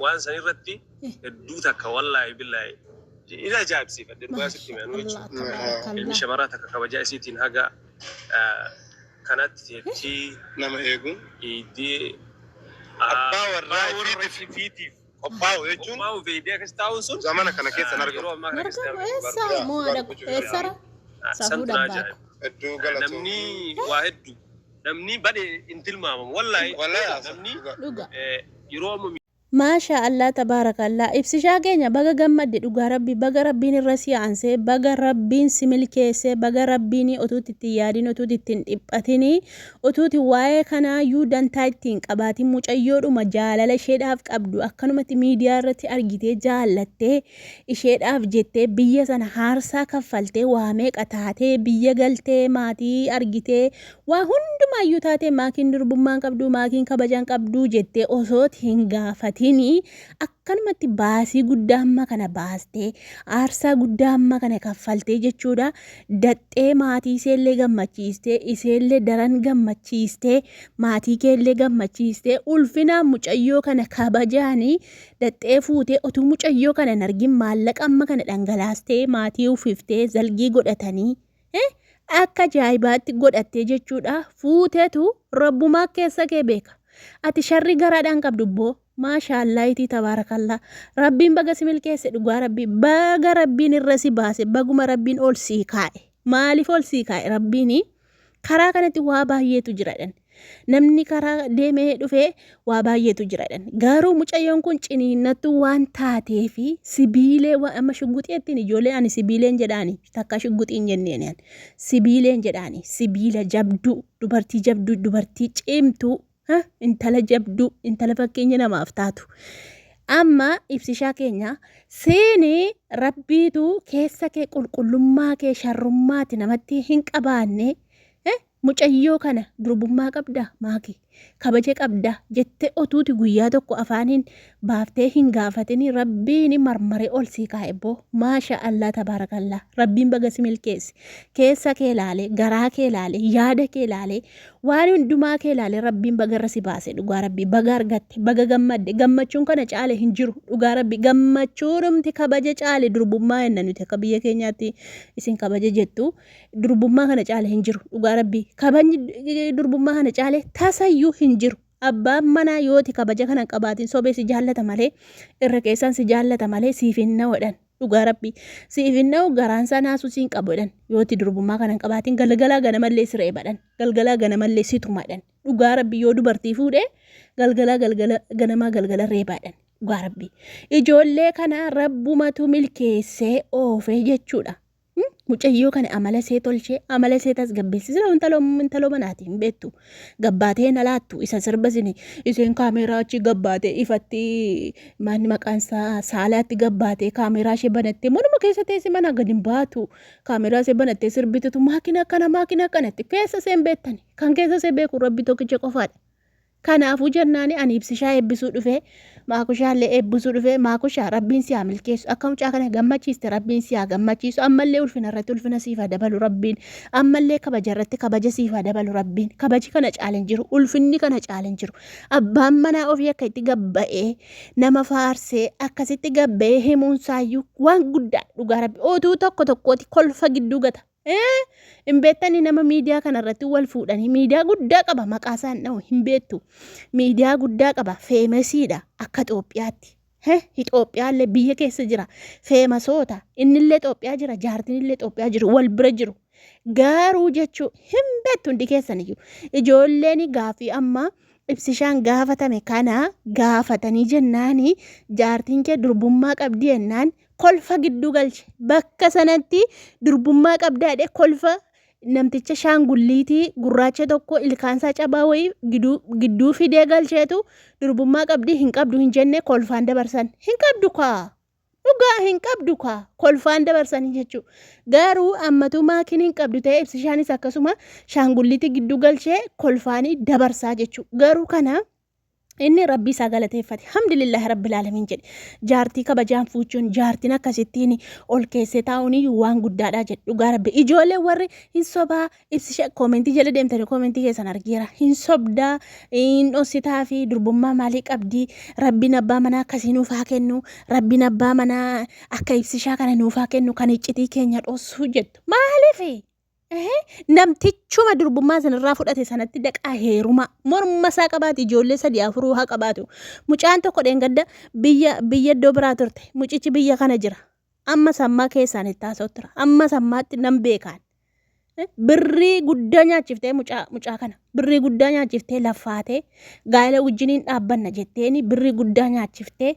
Waan san irratti hedduu takka wallaahi billaahi in ajaa'ibsiifadhe dhugaa sitti hime anuu Maasha jechuudha. Allah Ilmi tabaarakallah. shamaraa takka kabajaa isiitiin haga kanatti teettii Nama eeguun eeydee abbaa warraa abbaa warra ifiitiif ifiitiif qophaa'u jechuun qophaa'u feedee akkas taa'uun sun zamana kana keessa hin yeroo argamu. ammaa kana keessatti Nargamu argamu eessa barbaada. Yaa moo dhugaa haadha dubbachuuf eessara Santu safuudha na abbaa ajaa'iba. ko. Hedduu galatoomi. Namni waa hedduu namni bade hin tilmaamamu wallaahi Wallahi haasa namni dhugaa. Dhuga. yeroo amma Maasha Allah tabarakallah ibsishaa keenya baga gammadde dhugaa rabbi baga rabbiin irra si aansee baga rabbiin si milkeesse baga rabbiin otuutti itti hin yaadin otuutti itti hin dhiphatini otuuti waa'ee kanaayyuu dantaa itti hin qabaatin mucayyoodhuma jaalala isheedhaaf qabdu akkanumatti miidiyaa irratti argitee jaallattee isheedhaaf jettee biyya sana haarsaa kaffaltee waa meeqa taatee biyya galtee maatii argitee waa hundumaayyuu taatee maakiin durbummaa hin qabduu maakiin kabaja hin qabduu jettee osooti hin gaafatinii akkanumatti baasii guddaa amma kana baastee aarsaa guddaa amma kana kaffaltee jechuudha daxxee maatii iseellee gammachiistee iseellee daran gammachiistee maatii keellee gammachiistee ulfinaan mucayyoo kana kabajaanii Daxxee fuutee otuu mucayyoo kana hin argin maallaqa amma kana dhangalaastee maatii uffiftee zalgii godhatanii eh, akka ajaa'ibaatti godhattee jechuudha fuuteetu rabbumaa keessa kee beeka. Ati sharri garaadhaan qabdu boo maashaallahitii tabaarakallaa rabbiin baga si milkeesse dhugaa rabbii baga rabbiin irra si baase baguma rabbiin ol sii kaa'e maaliif ol sii kaa'e rabbiini Karaa kanatti waa baay'eetu jira jedhan. Namni karaa deemee dhufee waa baay'eetu jira jedhan. Garuu mucayyoon kun ciniinnattuu waan taateefi sibiilee waan amma shugguxii ittiin ijoollee ani sibiileen jedhaani takka shugguxiin jenneen ani sibiileen jedhaani sibiila jabduu dubartii jabduu dubartii cimtuu Ha, intala jabduu intala fakkeenya namaaf taatu amma ibsishaa keenya seeni rabbiitu keessa kee qulqullummaa kee sharrummaati namatti hin qabaanne eh, mucayyoo kana durbummaa qabda maaki kabaja qabda jette otuuti guyyaa tokko afaaniin baaftee hin gaafatini rabbiin marmare ol sii kaa'e boo maasha Allah tabaarakallaa rabbiin baga si milkeesse keessa kee laale garaa kee laale yaada kee laale Waan hundumaa kee ilaale rabbiin baga irra si baase dhugaa rabbii baga argatte baga gammadde gammachuun kana caale hin jiru dhugaa rabbii gammachuudhumti kabaja caale durbummaa jenna nuti akka biyya keenyaatti isin kabaja jettu durbummaa kana caale hin jiru dhugaa rabbii kabajni durbummaa kana caale tasayyuu hin jiru abbaan manaa yooti kabaja kana hin qabaatin sobee si jaallata malee irra keessaan si jaallata malee siif hin na'u Dhugaa rabbii. Siif hin dha'u garaan isaa naasuu siin qabu jedhan. Yoo itti durbummaa kana hin qabaatin galgalaa ganamallee si reeba jedhan. Galgalaa ganamallee si tuma jedhan. Dhugaa rabbii yoo dubartii fuudhe galgalaa galgala ganamaa galgala reebaa jedhan. Dhugaa rabbii. Ijoollee kana rabbumatu milkeessee oofee jechuudha. Mucayyoo kana amala ishee tolchee amala ishee tasgabbeessise sila intaloo intaloo manaati hin beektu gabbaatee hin alaattu isa sirba isin isheen kaameeraa achi gabbaatee ifatti manni maqaan isaa saalaatti gabbaatee kaameeraa ishee banattee manuma keessa teesse mana gadi hin baatu kaameeraa ishee banattee sirbitutu maakina akkana maakina akkanatti keessa ishee hin beektani kan keessa ishee beeku rabbi tokkicha qofaadha. Kanaafuu jennaani ani ibsishaa eebbisuu dhufee maakushaallee eebbisuu dhufee maakushaa rabbiin si haa milkeessu akka mucaa kana gammachiiste rabbiin si haa gammachiisu ammallee ulfina irratti ulfina siif haa dabalu rabbiin ammallee kabaja irratti kabaja siif haa dabalu rabbiin kabaji kana caale hin jiru ulfinni kana caale hin jiru abbaan manaa ofii akka itti gabba'ee nama faarsee akkasitti gabba'ee himuunsaayyuu waan guddaa dhugaa rabbi otuu tokko tokkooti kolfa gidduu gata Ee, hin beektanii nama miidiyaa kana irratti wal fuudhanii miidiyaa guddaa qaba maqaa isaan dha'u hin beektu. Miidiyaa guddaa qaba feemesiidha akka Itoophiyaatti. He, Itoophiyaallee biyya keessa jira feemasoota innillee Itoophiyaa jira jaartinillee Itoophiyaa jiru wal bira jiru. Garuu jechuu hin beektu hundi keessaniyyuu. Ijoolleen gaaffii amma ibsishaan gaafatame kana gaafatanii jennaani jaartiin kee durbummaa qabdi jennaan kolfa gidduu galche. Bakka sanatti durbummaa qabdaa jedhee kolfa namticha shaangulliitii gurraacha tokko ilkaansaa cabaa wayii gidduu gidduu fidee galcheetu durbummaa qabdii hin qabdu hin jenne kolfaan dabarsan. Hin qabdu kaa. Dhugaa hin qabdu kaa. Kolfaan dabarsanii jechuudha. Garuu ammatuu maakiin hin qabdu ta'e ibsishaanis akkasuma shaangulliitii gidduu galchee kolfaanii dabarsaa jechuudha. Garuu kana Inni Rabbii isaa galateeffate. Hamdulillaahi Rabbil Aalamiin jedhe. Jaartii kabajaan fuuchuun, jaartiin akkasittiin ol keessee taa'uun iyyuu waan guddaadha jedhe. Dhugaa Rabbi. Ijoolleen warri hin sobaa ibsisha koomentii jala deemtanii koomentii keessan argeera. Hin sobdaa, hin dhossitaa fi durbummaa maalii qabdi? Rabbiin abbaa manaa akkasii nuuf haa kennu. Rabbiin abbaa manaa akka ibsishaa kana nuuf haa kennu kan iccitii keenya dhossuu jettu. Maaliifi? Namtichuma durbummaa isinirraa fudhate sanatti daqaa heerumaa. Morma isaa qabaatu ijoollee sadii afuruu haa qabaatu. Mucaan tokko dheengadda biyya biyya iddoo biraa turte. Mucichi biyya kana jira. Amma sammaa keessaan itti haasa'u tura. Amma sammaatti nan beekaan. Birrii guddaa nyaachiftee mucaa mucaa kana. Birrii guddaa nyaachiftee laffaatee gaa'ela wajjiniin dhaabbanna jetteeni birrii guddaa nyaachiftee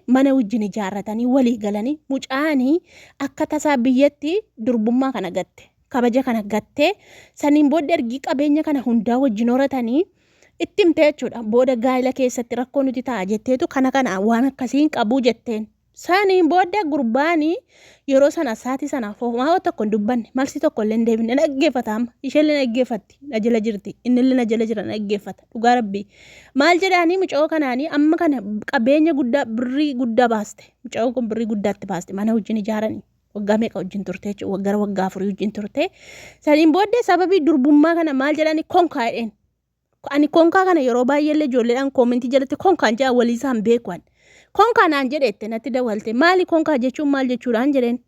mana wajjin ijaarratanii walii galanii mucaanii akka tasaa biyyatti durbummaa kana gatte kabaja kana gattee saniin booda ergii qabeenya kana hundaa wajjin horatanii itti himte jechuudha. Booda gaa'ela keessatti rakkoo nuti ta'a jetteetu kana kana waan akkasii hin qabuu jetteen. Saniin booda gurbaani yeroo sana saatii sana homaa tokko hin dubbanne malsi tokko illee hin deebine na dhaggeeffata amma isheellee na dhaggeeffatti na jala jirti innillee na jala jira na dhaggeeffata dhugaa rabbii maal jedhaanii mucayoo kanaanii amma kana qabeenya guddaa birrii guddaa baaste mucayoon kun birrii guddaatti baaste mana wajjin ijaaranii waggaa meeqa wajjin turte jechuudha waggaa waggaa afurii wajjin turte saniin booddee sababii durbummaa kana maal jedhanii konkaa jedheen Ani konkaa kana yeroo baay'eellee ijoolleedhaan koomentii jalatti konkaan jedha walii isaan beeku ani. Konkaa naan jedheette natti dawalte maali konkaa jechuun maal jechuudhaan jedheen.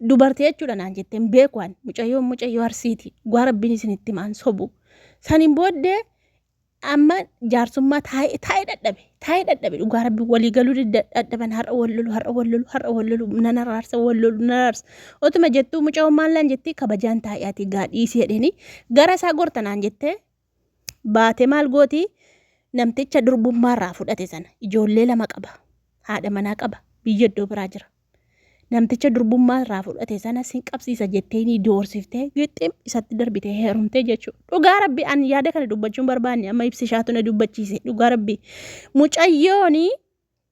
Dubartii jechuudha naan jette hin beeku ani. Mucayyoon mucayyoo arsiiti. Dhugaa rabbiin isinitti himaan sobu. Saniin booddee amma jaarsummaa taa'ee taa'ee dadhabe taa'ee dadhabe dhugaa rabbi walii galuu dadhaban har'a wal lolu har'a wal lolu har'a wal lolu nan araarsa wal lolu nan araarsa otuma jettuu mucayyoon maal naan jetti kabajaan taa'ee ati gaa dhiisii jedheenii gara isaa gorta naan jettee baate maal gooti namticha durbummaa irraa fudhate sana ijoollee lama qaba haadha manaa qaba biyya iddoo biraa jira namticha durbummaa irraa fudhate sana sin qabsiisa jettee ni doorsiftee gixxim isatti darbitee heerumtee jechuudha. Dhugaa rabbi an yaada kana dubbachuun barbaanne amma ibsishaatu na dubbachiise dhugaa rabbi mucayyooni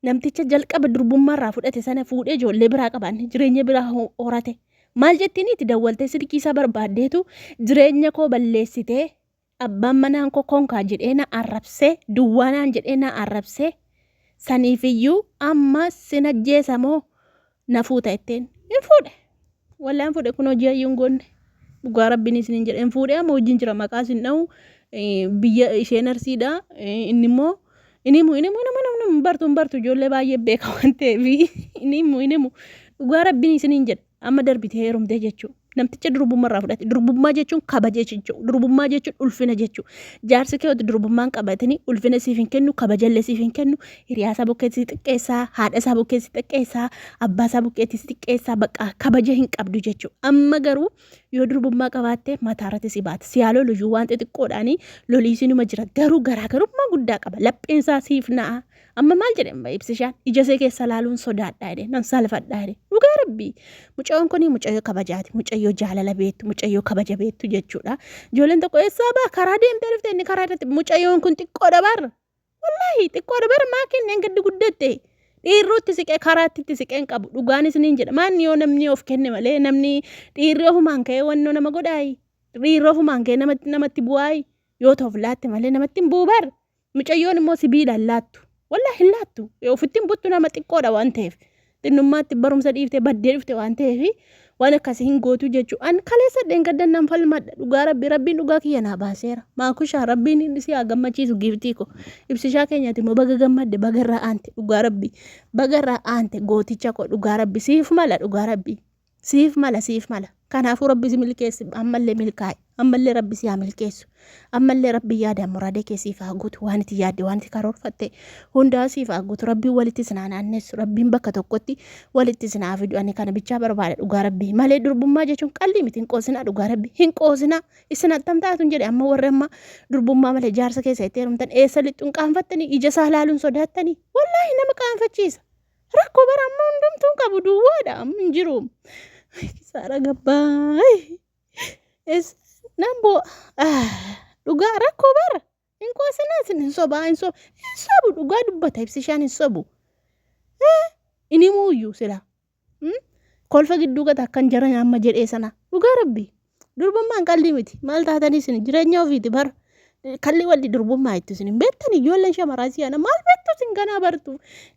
Namticha jalqaba durbummaa irraa fudhate sana fuudhee ijoollee biraa qabaanne jireenya biraa horate. Maal jettiin itti dawwaltee silkii isaa barbaaddeetu jireenya koo balleessitee abbaan manaan koo konkaa jedhee na arrabsee duwwaa naan jedhee na arrabsee saniifiyyuu amma sin ajjeesa moo na fuuta jetteen hin fuudhe. Wallaan hin fuudhe kun hojii hayyuu hin goonne. Dhugaa rabbiin isiniin jedhe hin fuudhe amma hojiin jira maqaa isin dha'u biyya isheen arsiidha inni immoo hin himu hin himu hin himu hin himu bartu hin bartu ijoollee baay'ee beeka waan ta'eef hin himu hin himu dhugaa rabbiin isiniin jedha amma darbitee heerumtee jechuudha. Namticha durbummaa irraa fudhate. Durbummaa jechuun kabaja jechuudha. Durbummaa jechuun ulfina jechuudha. Jaarsi kee otoo durbummaa hin qabatini ulfina siif hin kennu, kabajallee siif hin kennu, hiriyaa isaa bukkeetti si xiqqeessaa, haadha isaa bukkeetti si xiqqeessaa, abbaa isaa bukkeetti si xiqqeessaa, bakka kabaja hin qabdu jechuudha. Amma garuu yoo durbummaa qabaatte mataa irratti si baata. Si haa lolu iyyuu waan xixiqqoodhaanii loliisinuma jira. Garuu garaagarummaa guddaa qaba. Lapheen isaa siif na'a. Amma maal jedhe ibsishaan ija ishee keessa laaluun sodaadhaa jedhe nan saalfadhaa jedhe dhugaa rabbii mucayyoon kun mucayyoo kabajaati mucayyoo jaalala beektu mucayyoo kabaja beektu jechuudha ijoolleen tokko eessaa baa karaa deemtee dhufte inni karaa irratti mucayyoon kun xiqqoodha bar wallaahi xiqqoodha bar maa kenneen gaddi guddatte dhiirruutti siqee karaatti itti siqee hin qabu dhugaan isiniin jedha maanni yoo namni of kenne malee namni dhiirri ofumaan ka'ee wannoo nama godhaayi dhiirri ofumaan ka'ee namatti namatti bu'aayi yoo ta'uuf laatte malee namatti hin bu'u bar Mucayyoon immoo sibiila hin laattu. Wallaahi hin laattu. Ofitti hin buttu nama xiqqoodha waan ta'eef. Xinnummaatti barumsa dhiiftee baddee dhufte waan ta'eef waan akkasii hin gootu jechuudha. An kaleessa dheengaddan nan falmadha. Dhugaa rabbi rabbiin dhugaa kiyya naa baaseera. Maakushaa rabbiin inni si haa gammachiisu giiftii ko. Ibsishaa keenyaati immoo baga gammadde baga irraa aante dhugaa rabbi. Baga irraa aante gooticha ko dhugaa rabbi siif mala dhugaa rabbi. Siif mala siif mala. Kanaafuu rabbi si milkeessi ammallee milkaa'i. Ammallee rabbi si haa milkeessu. Ammallee rabbi yaada muraada kee siif haa guutu. Waan itti yaadde waan itti karoorfatte hundaa siif haa guutu. Rabbiin walitti isin haa naannessu. Rabbiin bakka tokkotti walitti isin haa fidu. Ani kana bichaa barbaada dhugaa rabbii. Malee durbummaa jechuun qallii miti hin qoosinaa dhugaa rabbii. Hin qoosinaa. Isin attam taatu hin jedhe amma warri amma durbummaa malee jaarsa keessa itti heerumtan eessa lixxuun qaanfattanii ija isaa laaluun sodaattanii. Wallaahi nama qaanfachiisa. Rakkoo bara amma hundumtuu hin qabu duwwaadha amma hin jiru. Kisaara gabbaa. Nan boo'a. Dhugaa rakkoo bara. Hin qoosinaa isin hin sobaa hin sobu. Hin sobu dhugaa dubbata ibsishaan hin sobu. Inni muuyyuu sila. Kolfa gidduu gata akkan jara amma jedhee sana. Dhugaa rabbi. Durbummaan qal'ii miti. Maal taatanii isin jireenya ofiiti bara. Kalli walli durbummaa itti isin hin beektani. Ijoolleen shamaraa si'ana maal beektu isin ganaa bartu.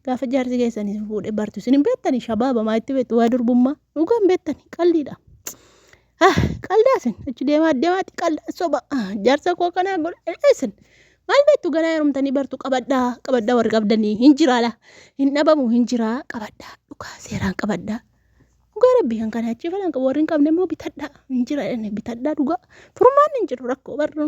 Gaafa jaarsi keessan isin fuudhe bartu isin hin beektani. Shabaaba maa itti beektu waa durbummaa. Dhugaa hin beektani qalliidha. Ah, qaldaa isin achi deemaa deemaati qaldaa soba. Ah, jaarsa koo kanaa godhe isin maal beektu ganaa heerumtanii bartu. Qabadhaa, qabadhaa, warri qabdanii hin jiraala. Hin dhabamu, hin jiraa, qabadhaa, dhugaa seeraan qabadhaa. Dhugaa rabbii kan kana achi falan qabu. Warri hin qabne immoo bitadhaa, hin jira, bitadhaa, dhugaa furmaanni hin jiru rakkoo barru.